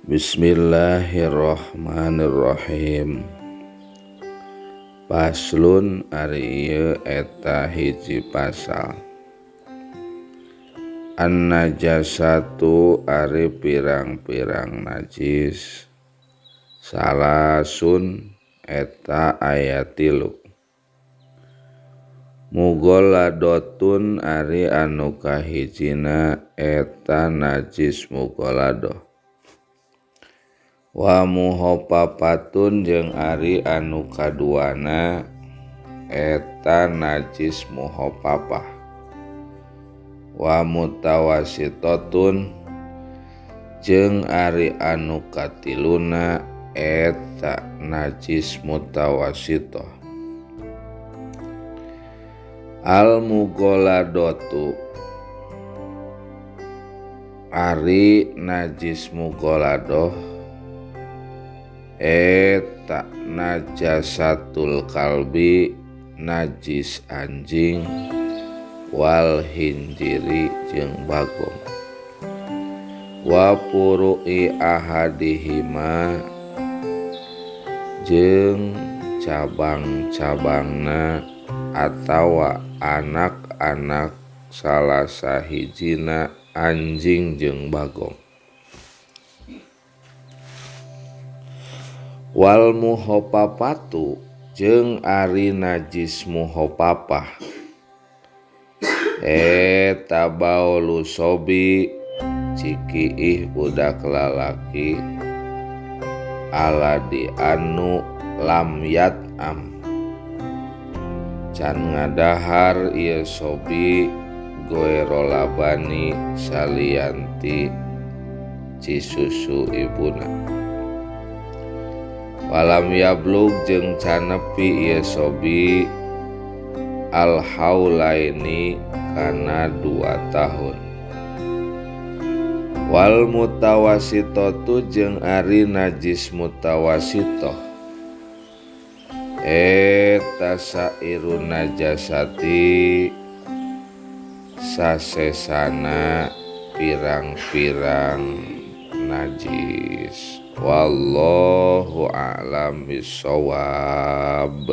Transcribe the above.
Bismillahirrahmanirrahim. Paslun ari ieu eta hiji pasal. An-najasatu ari pirang-pirang najis. Salasun eta aya 3. Mughalladhatun ari anu kahijina eta najis mughalladah. Wa mukhaffafatun jeung ari anu kaduana eta najis mukhaffafah. Wa mutawassitatun jeung ari anu katiluna eta najis mutawassithah. Al mughalladhatu ari najis mughalladah eta najasatul kalbi najis anjing wal hinjiri jeung bagong wa furu'i ahadihima jeung cabang-cabangna atawa anak-anak salah sahijina anjing jeung bagong. Wal mukhafafatu jeung ari najis mukhaffafah eta baulu sobi cikiih budak lalaki aladi anu lam yat'am can ngadahar ieu sobi goero labani salianti cisusu ibuna. Walam yablug jeung canepi ieu sobi al haulaini kana 2 tahun. Wal mutawassithatu jeung ari najis mutawassithah eta sairu najasati sasesana pirang-pirang najis. Wallahu a'lam bissawab.